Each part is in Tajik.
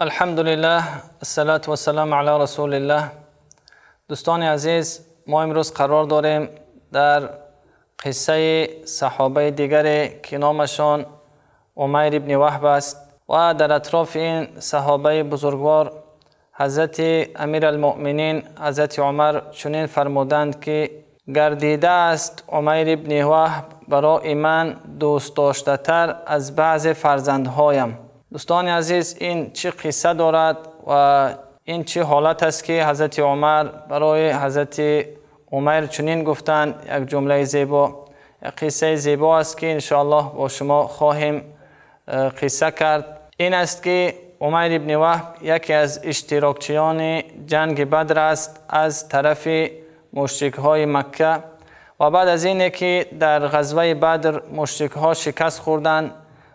Алҳамдулиллаҳ, ассалату вассаламу ала расулиллаҳ. Дӯстони азиз, мо имрӯз қарор дорем дар қиссаи саҳобаи дигаре, ки номашон Умайр ибни Ваҳб аст, ва дар атрофи ин саҳобаи бузургвор ҳазрати Амиралмӯъминин ҳазрати Умар чунин фармуданд, ки гардидааст Умайр ибни Ваҳб барои ман дӯстдоштатар аз баъзе фарзандҳоям. Дӯстони азиз, ин чӣ қисса дорад ва ин чӣ ҳолат аст, ки ҳазрати Умар барои ҳазрати Умайр чунин гуфтанд? Як ҷумлаи зебо, як қиссаи зебо аст, ки иншооллоҳ бо шумо хоҳем қисса кард. Ин аст, ки Умайр ибни Ваҳб яке аз иштирокчиёни ҷанги Бадр аст аз тарафи мушрикҳои Макка, ва баъд аз ине ки дар ғазваи Бадр мушрикҳо шикаст хӯрданд,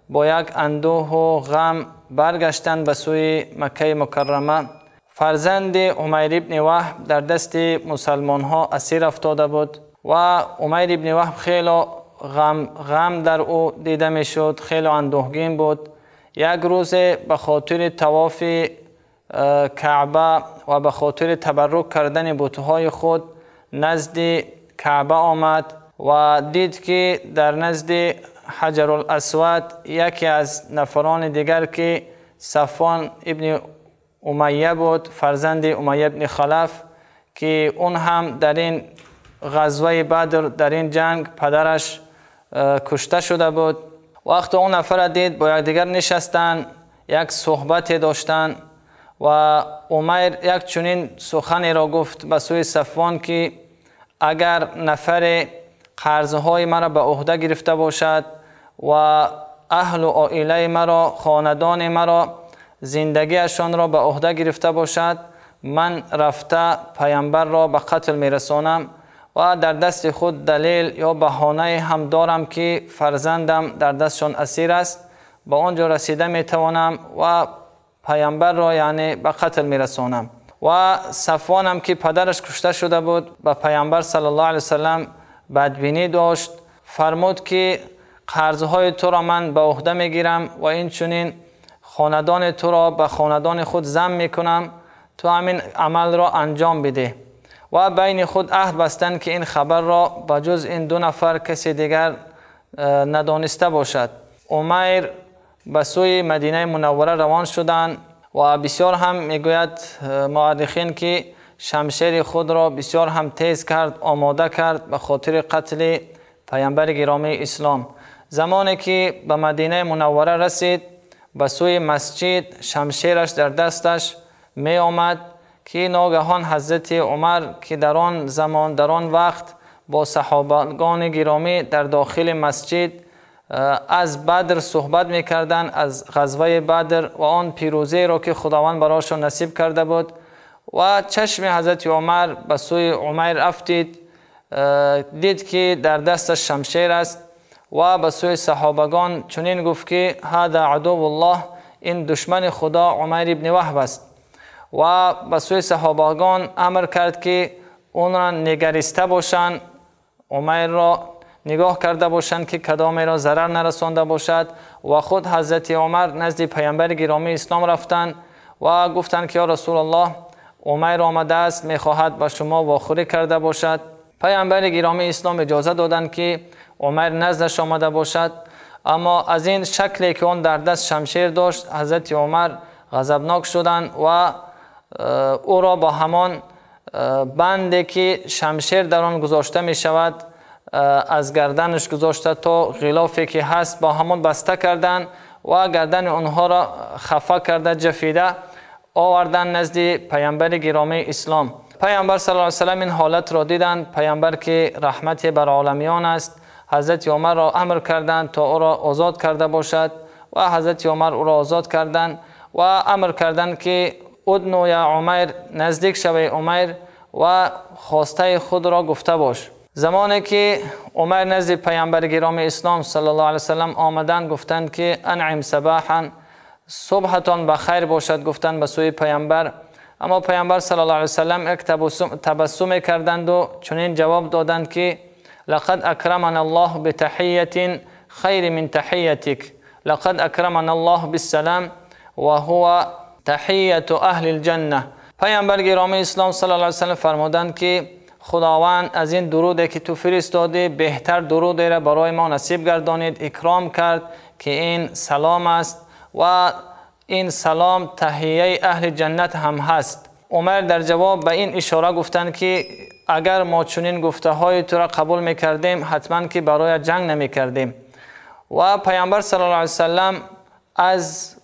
бо як андӯҳу ғам баргаштанд ба сӯи Маккаи Мукаррама. Фарзанди Умайр ибни Ваҳб дар дасти мусалмонҳо асир афтода буд ва Умайр ибни Ваҳб хеле ғам дар ӯ дида мешуд, хеле андӯҳгин буд. Як рӯзе ба хотири тавофи Каъба ва ба хотири табаррук кардани бутҳои худ назди Каъба омад ва дид, ки дар назди Ҳаҷарул-Асвад яке аз нафарони дигар, ки Сафвон ибни Умайя буд, фарзанди Умайя ибни Халаф, ки он ҳам дар ин ғазваи Бадр, дар ин ҷанг падараш кушта шуда буд. Вақте он нафарро дид, бо якдигар нишастанд, як суҳбате доштанд ва Умайр як чунин суханеро гуфт ба сӯи Сафвон, ки агар нафаре қарзҳои маро ба уҳда гирифта бошад ва аҳлу оилаи маро, хонадони маро, зиндагиашонро ба уҳда гирифта бошад, ман рафта паямбарро ба қатл мерасонам ва дар дасти худ далел ё баҳонае ҳам дорам, ки фарзандам дар дастшон асир аст, ба он ҷо расида метавонам ва паямбарро яъне ба қатл мерасонам. Ва Сафвонам, ки падараш кушта шуда буд, ба паямбар саллаллоҳу алайҳи васаллам бадбинӣ дошт, фармуд, ки қарзҳои туро ман ба уҳда мегирам ва инчунин хонадони туро ба хонадони худ зам мекунам, ту ҳамин амалро анҷом бидеҳ. Ва байни худ аҳд бастанд, ки ин хабарро ба ҷуз ин ду нафар касе дигар надониста бошад. Умайр ба сӯи Мадинаи Мунаввара равон шуданд ва бисёр ҳам мегӯяд муаррихин, ки шамшери худро бисёр ҳам тез кард, омода кард ба хотири қатли паямбари гиромии ислом. Замоне ки ба Мадинаи Мунаввара расид, ба сӯи масҷид шамшераш дар дасташ меомад, ки ногаҳон ҳазрати Умар, ки дар он замон, дар он вақт бо саҳобагони гиромӣ дар дохили масҷид аз Бадр суҳбат мекарданд, аз ғазваи Бадр ва он пирӯзиеро, ки Худованд барояшон насиб карда буд, ва чашми ҳазрати Умар ба сӯи Умайр афтид, дид, ки дар дасташ шамшер аст ва ба сӯи саҳобагон чунин гуфт, ки ҳада адувуллоҳ, ин душмани Худо Умайр ибни Ваҳб аст. Ва ба сӯи саҳобагон амр кард, ки онро нигариста бошанд, Умайрро нигоҳ карда бошанд, ки кадомеро зарар нарасонда бошад. Ва худ ҳазрати Умар назди паямбари гиромии ислом рафтанд ва гуфтанд, ки ё Расулуллоҳ, Умайр омадааст, мехоҳад ба шумо вохӯрӣ карда бошад. Паямбари гиромии ислом иҷоза доданд, ки Умайр наздаш омада бошад. Аммо аз ин шакле, ки он дар даст шамшер дошт, ҳазрати Умар ғазабнок шуданд ва ӯро бо ҳамон банде, ки шамшер дар он гузошта мешавад, аз гарданаш гузошта то ғилофе, ки ҳаст, бо ҳамон баста карданд ва гардани онҳоро хафа карда, ҷафида оварданд назди паямбари гиромии ислом. Паямбар саллаллоҳу алайҳи васаллам ин ҳолатро диданд. Паямбар, ки раҳмате бар оламиён аст, ҳазрати Умарро амр карданд, то ӯро озод карда бошад ва ҳазрати Умар ӯро озод карданд ва амр карданд, ки удну я Умайр, наздик шавӣ Умайр ва хостаи худро гуфта бош. Замоне ки Умайр назди паямбари гиромии ислом саллаллоҳу алайҳи васаллам омаданд, гуфтанд, ки анъим сабаҳан, субҳатон ба хайр бошад, гуфтанд ба сӯи паямбар. Аммо паямбар саллаллоҳу алайҳи васаллам як табассуме карданду чунин ҷавоб доданд, ки лақад акрамана Аллоҳ битаҳиятин хайри мин таҳиятик, лақад акрамана Аллоҳ биссалам ва ҳува تحیت اهل الجنه. پیامبر گرامی اسلام صلی الله علیه و سلم فرمودند که خداوند از این درودی که تو فرستادی بهتر درودی را برای ما نصیب گردانید، اکرام کرد که این سلام است و این سلام تحیه اهل جنت هم هست. عمر در جواب به این اشاره گفتند که اگر ما چنین گفته های تو را قبول میکردیم حتما که برای جنگ نمیکردیم. و پیامبر صلی الله علیه و سلم از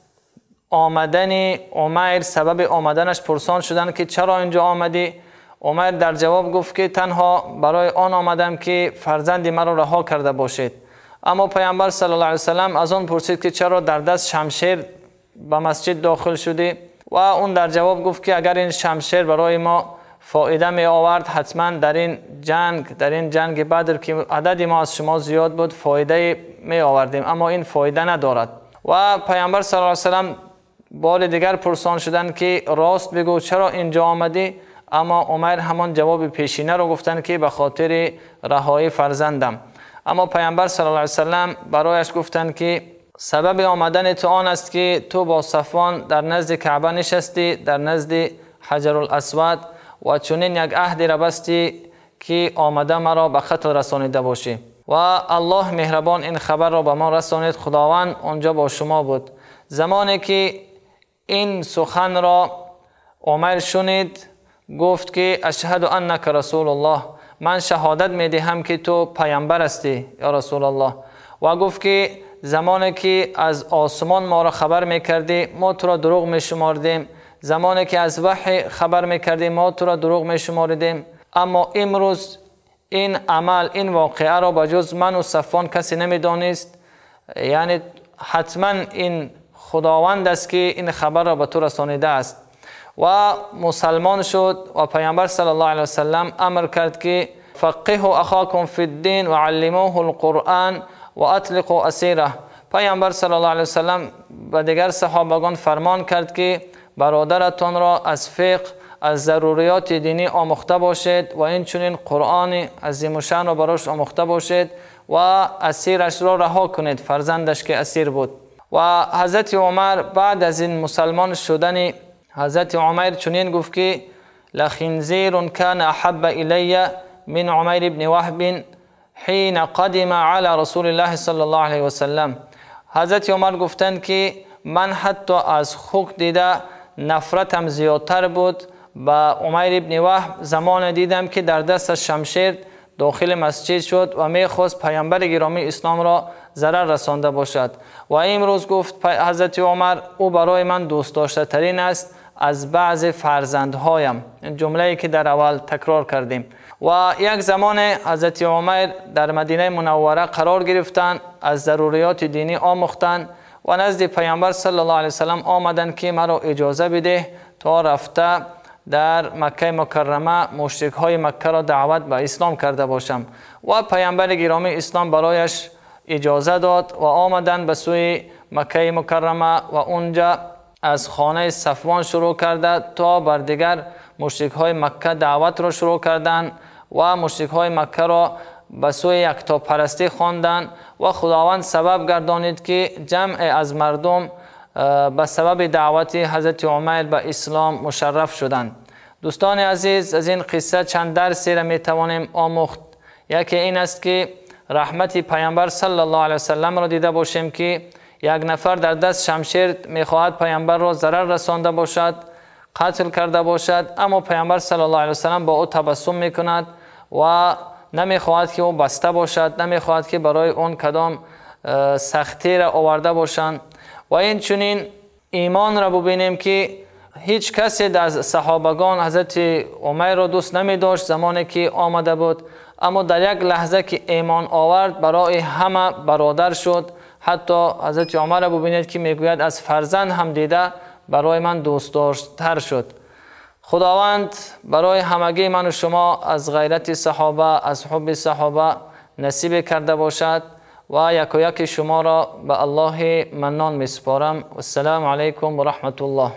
آمدن عمر، سبب آمدنش پرسان شدند که چرا اینجا آمدی؟ عمر در جواب گفت که تنها برای آن آمدم که فرزند مرا رها کرده باشید. اما پیامبر صلی الله علیه و سلم از آن پرسید که چرا در دست شمشیر به مسجد داخل شدی؟ و اون در جواب گفت که اگر این شمشیر برای ما فایده می آورد حتما در این جنگ بدر که عدد ما از شما زیاد بود فایده می آوردیم، اما این فایده ندارد. و پیامبر صلی الله علیه و سلم بار دیگر پرسان شدند که راست بگو چرا اینجا آمدی؟ اما عمر همان جواب پیشینه رو گفتند که به خاطر رهایی فرزندم. اما پیامبر صلی الله علیه و سلم برایش گفتند که سبب آمدن تو آن است که تو با صفوان در نزد کعبه نشستی، در نزد حجر الاسود، و چنین یک عهدی را بستی که آمده مرا به قتل رسانیده باشی. و الله مهربان این خبر را به ما رسانید، خداوند آنجا با شما بود. زمانی که این سخن را عمر شنید گفت که اشهد انک رسول الله، من شهادت میدهم که تو پیامبر هستی یا رسول الله. و گفت که زمانی که از آسمان ما را خبر میکردی ما تو را دروغ میشماردیم، زمانی که از وحی خبر میکردی ما تو را دروغ میشماردیم، اما امروز این عمل، این واقعه را بجز من و صفوان کسی نمیدانست، یعنی حتما این خداوند است که این خبر را به تو رسانیده است. و مسلمان شد و پیامبر صلی الله علیه وسلم امر کرد که فقهوا اخاکم فی الدین و علموه القرآن و اطلقوا اسیره. پیامبر صلی الله علیه وسلم به دیگر صحابگان فرمان کرد که برادرتان را از فقه، از ضروریات دینی آموخته باشید و این چنین قرآن عظیم الشأن را براش آموخته باشید و اسیرش را رها کنید، فرزندش که اسیر بود. و حضرت عمر بعد از این مسلمان شدن حضرت عمر چنین گفت که لخنزیر کان احب الی من عمر بن وهب حین قدم علی رسول الله صلی الله علیه وسلم. حضرت عمر گفتند که من حتی از خوک دیده نفرتم زیادتر بود با عمر ابن وهب زمان دیدم که در دست شمشیر داخل مسجد شد و میخواست پیامبر گرامی اسلام را ضرر رسانده باشد. و امروز گفت حضرت عمر او برای من دوست داشته ترین است از بعض فرزندهایم، این جمله که در اول تکرار کردیم. و یک زمان حضرت عمر در مدینه منوره قرار گرفتند، از ضروریات دینی آموختند و نزد پیامبر صلی الله علیه وسلم آمدند که مرا اجازه بده تا رفته در مکه مکرمه مشرک های مکه را دعوت به اسلام کرده باشم. و پیامبر گرامی اسلام برایش اجازه داد و آمدند به سوی مکه مکرمه و اونجا از خانه صفوان شروع کرده تا بر دیگر مشرک های مکه دعوت را شروع کردند و مشرک های مکه را به سوی یکتاپرستی خواندند و خداوند سبب گردانید که جمع از مردم به سبب دعوت حضرت عمر به اسلام مشرف شدند. دوستان عزیز، از این قصه چند درسی را می توانیم آموخت. یکی این است که رحمت پیامبر صلی الله علیه وسلم را دیده باشیم که یک نفر در دست شمشیر میخواهد پیامبر را ضرر رسانده باشد، قتل کرده باشد، اما پیامبر صلی الله علیه وسلم با او تبسم میکند و نمیخواهد که او بسته باشد، نمیخواهد که برای اون کدام سختی را آورده باشند. و این چنین ایمان را ببینیم که هیچ کسی از صحابگان حضرت عمر را دوست نمی داشت زمانی که آمده بود، اما در یک لحظه که ایمان آورد برای همه برادر شد. حتی حضرت عمر را ببینید که میگوید از فرزند هم دیده برای من دوست داشتر شد. خداوند برای همگی من و شما از غیرت صحابه، از حب صحابه نصیب کرده باشد و یک و یک شما را به الله منان می سپارم. السلام علیکم و رحمت الله.